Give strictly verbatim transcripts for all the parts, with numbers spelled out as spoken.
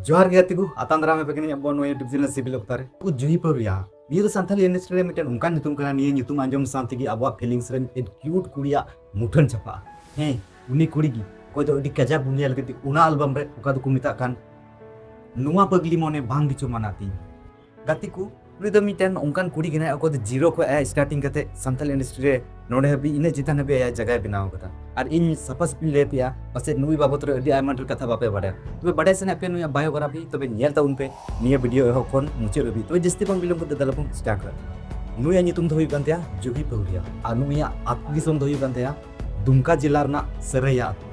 ᱡᱚᱦᱟᱨ ᱜᱮ ᱜᱟᱛᱮ ᱠᱚ, ᱟᱛᱟᱝ ᱫᱟᱨᱟᱢ ᱮ ᱯᱮ ᱠᱟᱹᱱᱟᱹᱧ ᱟᱵᱚ ᱱᱚᱣᱟ YouTube channel ᱥᱤᱵᱤᱞ ᱚᱠᱛᱟ ᱨᱮ᱾ ᱩᱱᱠᱩ ᱡᱩᱦᱤ ᱯᱟᱹᱣᱨᱤᱭᱟ, ᱱᱤᱭᱟᱹ ᱫᱚ ᱥᱟᱱᱛᱟᱲᱤ industry ᱨᱮ ᱢᱤᱫᱴᱮᱱ ᱚᱱᱠᱟᱱ ᱧᱩᱛᱩᱢ ᱠᱟᱱᱟ, ᱱᱤᱭᱟᱹ ᱧᱩᱛᱩᱢ ᱟᱸᱡᱚᱢ ᱥᱟᱶ ᱛᱮᱜᱮ ᱟᱵᱚᱣᱟᱜ feelings ᱨᱮ ᱢᱤᱫᱴᱮᱱ cute ᱠᱩᱲᱤᱭᱟᱜ ᱢᱩᱴᱷᱟᱹᱱ ᱪᱷᱟᱯᱟᱜᱼᱟ᱾ ᱦᱮᱸ, ᱩᱱᱤ ᱠᱩᱲᱤ ᱜᱮ, ᱚᱠᱚᱭ ᱫᱚ ᱟᱹᱰᱤ ᱠᱟᱡᱟᱠ ᱵᱚᱱ ᱧᱮᱞ ᱠᱮᱫᱮ ᱚᱱᱟ album ᱨᱮ, ᱚᱠᱟ ᱫᱚᱠᱚ ᱢᱮᱛᱟᱜ ᱠᱟᱱ ᱱᱚᱣᱟ ᱯᱟᱜᱽᱞᱤ ᱢᱚᱱᱮ ᱵᱟᱝ ᱠᱤᱪᱷᱩ ᱢᱟᱱᱟ ᱛᱤᱧ᱾ ᱜᱟᱛᱮ ᱠᱚ, ᱩᱱᱤ ᱫᱚ ᱢᱤᱫᱴᱮᱱ ᱚᱱᱠᱟᱱ ᱠᱩᱲᱤ ᱠᱟᱱᱟᱭ, ᱚᱠᱚᱭ ᱫᱚ zero ᱠᱷᱚᱱ ᱟᱭᱟᱜ starting ᱠᱟᱛᱮ ᱥᱟᱱᱛᱟᱲᱤ industry ᱨᱮ ᱱᱚᱰᱮ ᱦᱟᱹᱵᱤᱡ ᱤᱱᱟᱹᱜ ᱪᱮᱛᱟᱱ ᱦᱟᱹᱵᱤᱡ ᱟᱭᱟᱜ ᱡᱟᱭᱜᱟᱭ ᱵᱮᱱᱟᱣ ᱠᱟᱫᱟ᱾ ᱟᱨ ᱤᱧ ᱥᱟᱯᱷᱟ ᱥᱟᱹᱯᱷᱤᱧ ᱞᱟᱹᱭ ᱟᱯᱮᱭᱟ, ᱯᱟᱥᱮᱡ ᱱᱩᱭ ᱵᱟᱵᱚᱫ ᱨᱮ ᱟᱹᱰᱤ ᱟᱭᱢᱟ ᱰᱷᱮᱨ ᱠᱟᱛᱷᱟ ᱵᱟᱯᱮ ᱵᱟᱲᱟᱭᱟ᱾ ᱛᱚᱵᱮ ᱵᱟᱰᱟᱭ ᱥᱟᱱᱟᱭᱮᱫ ᱯᱮᱭᱟ ᱱᱩᱭᱟᱜ biography, ᱛᱚᱵᱮ ᱧᱮᱞ ᱛᱟᱵᱚᱱ ᱯᱮ ᱱᱤᱭᱟᱹ video ᱮᱦᱚᱵ ᱠᱷᱚᱱ ᱢᱩᱪᱟᱹᱫ ᱦᱟᱹᱵᱤᱡ᱾ ᱛᱚᱵᱮ ᱡᱟᱹᱥᱛᱤ ᱵᱟᱝ ᱵᱤᱞᱚᱢ ᱠᱟᱛᱮ ᱫᱮᱞᱟ ᱵᱚᱱ start ᱠᱟᱜᱼᱟ᱾ ᱱᱩᱭᱟᱜ ᱧᱩᱛᱩᱢ ᱫᱚ ᱦᱩᱭᱩᱜ ᱠᱟᱱ ᱛᱟᱭᱟ ᱡᱩᱦᱤ ᱯᱟᱹᱣᱨᱤᱭᱟ, ᱟᱨ ᱱᱩᱭᱟᱜ ᱟᱹᱛᱩ ᱫᱤᱥᱚᱢ ᱫᱚ ᱦᱩᱭᱩᱜ ᱠᱟᱱ ᱛᱟᱭᱟ ᱫᱩᱢᱠᱟ ᱡᱮᱞᱟ ᱨᱮᱱᱟᱜ ᱥᱟᱹᱨᱟᱹᱭᱟ ᱟᱹᱛᱩ᱾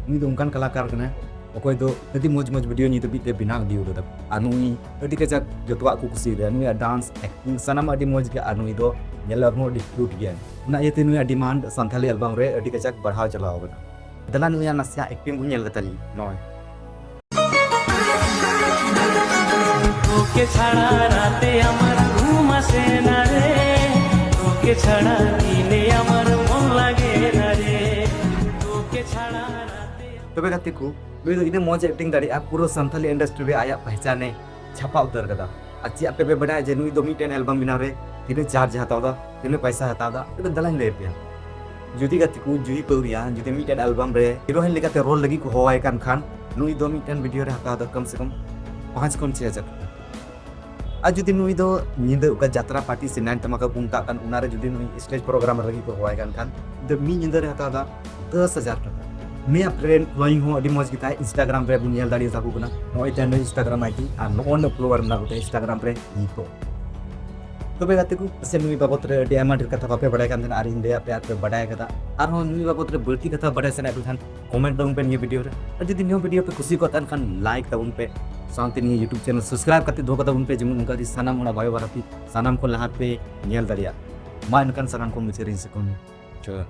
ᱱᱩᱭ ᱫᱚ ᱚᱱᱠᱟᱱ ᱠᱟᱞᱟᱠᱟᱨ ᱠᱟᱱᱟᱭ, ᱚᱠᱚᱭ ᱫᱚ ᱟᱹᱰᱤ ᱢᱚᱡᱽ ᱢᱚᱡᱽ video ᱱᱤᱛ ᱦᱟᱹᱵᱤᱡ ᱛᱮ ᱵᱮᱱᱟᱣ ᱤᱫᱤ ᱠᱟᱫᱟ᱾ ᱟᱨ ᱱᱩᱭ ᱟᱹᱰᱤ ᱠᱟᱡᱟᱠ ᱡᱚᱛᱚᱣᱟᱜ ᱠᱚ ᱠᱩᱥᱤᱭᱟᱫᱟ᱾ ᱱᱩᱭᱟᱜ dance, acting ᱥᱟᱱᱟᱢᱟᱜ ᱟᱹᱰᱤ ᱢᱚᱡᱽ ᱜᱮᱭᱟ᱾ ᱟᱨ ᱱᱩᱭ ᱫᱚ ᱧᱮᱞᱚᱜ ᱨᱮᱦᱚᱸ ᱟᱹᱰᱤ cute ᱜᱮᱭᱟᱭ᱾ ᱚᱱᱟ ᱤᱭᱟᱹᱛᱮ ᱱᱩᱭᱟᱜ demand ᱥᱟᱱᱛᱷᱟᱞᱤ album ᱨᱮ ᱟᱹᱰᱤ ᱠᱟᱡᱟᱠ ᱵᱟᱲᱦᱟᱣ ᱪᱟᱞᱟᱣ ᱠᱟᱱᱟ᱾ ᱫᱮᱞᱟ ᱱᱩᱭᱟᱜ ᱱᱟᱥᱮᱭᱟᱜ acting ᱵᱚᱱ ᱧᱮᱞ ᱠᱟᱛᱟ ᱞᱮᱜᱮ᱾ ᱱᱚᱜᱼᱚᱭ᱾ তোকে ছাড়া রাতে আমার ঘুম আসে না রে, তোকে ছাড়া দিনে আমার মন লাগে না রে, তোকে ছাড়া রাতে ᱛᱚᱵᱮ ᱜᱟᱛᱮ ᱠᱚ, ᱱᱩᱭ ᱫᱚ ᱤᱱᱟᱹ ᱢᱚᱡᱽ acting ᱫᱟᱲᱮᱭᱟᱜᱼᱟ, ᱯᱩᱨᱟᱹ ᱥᱟᱱᱛᱷᱟᱞᱤ industry ᱨᱮ ᱟᱭᱟᱜ ᱯᱮᱦᱪᱟᱱᱮ ᱪᱷᱟᱯᱟ ᱩᱛᱟᱹᱨ ᱠᱟᱫᱟ᱾ ᱟᱨ ᱪᱮᱫ ᱟᱯᱮ ᱯᱮ ᱵᱟᱰᱟᱭᱟ ᱡᱮ ᱱᱩᱭ ᱫᱚ ᱢᱤᱫᱴᱮᱱ album ᱵᱮᱱᱟᱣ ᱨᱮ ᱛᱤᱱᱟᱹᱜ charge ᱮ ᱦᱟᱛᱟᱣ ᱫᱟ, ᱛᱤᱱᱟᱹᱜ ᱯᱟᱭᱥᱟ ᱦᱟᱛᱟᱣ ᱫᱟ, ᱛᱚᱵᱮ ᱫᱮᱞᱟᱧ ᱞᱟᱹᱭ ᱟᱯᱮᱭᱟ᱾ ᱡᱩᱫᱤ ᱜᱟᱛᱮ ᱠᱚ, ᱡᱩᱦᱤ ᱯᱟᱹᱣᱨᱤᱭᱟ ᱡᱩᱫᱤ ᱢᱤᱫᱴᱮᱱ album ᱨᱮ heroine ᱞᱮᱠᱟᱛᱮ role ᱞᱟᱹᱜᱤᱫ ᱠᱚ ᱦᱚᱦᱚᱣᱟᱭ ᱠᱟᱱ ᱠᱷᱟᱱ, ᱱᱩᱭ ᱫᱚ ᱢᱤᱫᱴᱮᱱ video ᱨᱮ ᱦᱟᱛᱟᱣ ᱫᱟ ᱠᱚᱢ ᱥᱮ ᱠᱚᱢ ᱯᱟᱸᱪ ᱠᱷᱚᱱ ᱪᱷᱚᱭ ᱦᱟᱡᱟᱨ ᱴᱟᱠᱟ᱾ ᱟᱨ ᱡᱩᱫᱤ ᱱᱩᱭ ᱫᱚ ᱧᱤᱫᱟᱹ ᱚᱠᱟ ᱡᱟᱛᱨᱟ party ᱥᱮ night ᱫᱷᱟᱢᱟᱠᱟ ᱠᱚ ᱢᱮᱛᱟᱜ ᱠᱟᱱ, ᱚᱱᱟᱨᱮ ᱡᱩᱫᱤ ᱱᱩᱭ stage program ᱞᱟᱹᱜᱤᱫ ᱠᱚ ᱦᱚᱦᱚᱣᱟᱭ ᱠᱟᱱ ᱠᱷᱟᱱ, ᱫᱚ ᱢᱤᱫ ᱧᱤᱫᱟᱹ ᱨᱮ ᱦᱟᱛᱟᱣ ᱫᱟ ᱫᱚᱥ ᱦᱟᱡᱟᱨ ᱴᱟᱠᱟ᱾ ᱱᱩᱭᱟᱜ friend following ᱦᱚᱸ ᱟᱹᱰᱤ ᱢᱚᱡᱽ ᱜᱮᱛᱟᱭ, Instagram ᱨᱮ ᱵᱚᱱ ᱧᱮᱞ ᱫᱟᱲᱮᱭᱟᱛᱟ ᱠᱚ ᱠᱟᱱᱟ᱾ ᱱᱚᱜᱼᱚᱭ ᱛᱟᱭ ᱱᱩᱭ Instagram ID ᱟᱨ ᱱᱚᱜᱼᱚᱭ ᱱᱩᱭ follower ᱢᱮᱱᱟᱜ ᱠᱚᱛᱟᱭᱟ Instagram ᱨᱮ ᱱᱤᱛᱚᱜ᱾ ᱛᱚᱵᱮ ᱜᱟᱛᱮ ᱠᱚ, ᱥᱮ ᱱᱩᱭ ᱵᱟᱵᱚᱫ ᱨᱮ ᱟᱹᱰᱤ ᱟᱭᱢᱟ ᱰᱷᱮᱨ ᱠᱟᱛᱷᱟ ᱵᱟᱯᱮ ᱵᱟᱲᱟᱭ ᱠᱟᱱ ᱛᱟᱦᱮᱱᱟ, ᱟᱨ ᱤᱧ ᱞᱟᱹᱭᱟᱫ ᱯᱮᱭᱟ ᱟᱨ ᱯᱮ ᱵᱟᱰᱟᱭ ᱠᱟᱫᱟ᱾ ᱟᱨᱦᱚᱸ ᱱᱩᱭ ᱵᱟᱵᱚᱫ ᱨᱮ ᱵᱟᱹᱲᱛᱤ ᱠᱟᱛᱷᱟ ᱵᱟᱰᱟᱭ ᱥᱟᱱᱟᱭᱮᱫ ᱯᱮ ᱠᱷᱟᱱ comment ᱛᱟᱵᱚᱱ ᱯᱮ ᱱᱤᱭᱟᱹ video ᱨᱮ᱾ ᱟᱨ ᱡᱩᱫᱤ ᱱᱤᱭᱟᱹ video ᱯᱮ ᱠᱩᱥᱤ ᱠᱚᱜ ᱠᱟᱱ ᱠᱷᱟᱱ like ᱛᱟᱵᱚᱱ ᱯᱮ, ᱥᱟᱶᱛᱮ ᱱᱤᱭᱟᱹ YouTube channel subscribe ᱠᱟᱛᱮ ᱫᱚᱦᱚ ᱠᱟᱛᱟ ᱵᱚᱱ ᱯᱮ, ᱡᱮᱢᱚᱱ ᱚᱱᱠᱟ ᱜᱮ ᱥᱟᱱᱟᱢ ᱚᱱᱟ biography ᱥᱟᱱᱟᱢ ᱠᱷᱚᱱ ᱞᱟᱦᱟ ᱯᱮ ᱧᱮᱞ ᱫᱟᱲᱮᱭᱟᱜ᱾ ᱢᱟ ᱮᱱᱠᱷᱟᱱ ᱥᱟᱱᱟᱢ ᱠᱚ ᱢᱩᱪᱟᱹᱫ ᱨᱮᱧ ᱥᱮ ᱠᱷᱚᱱ ᱡᱚᱦᱟᱨ᱾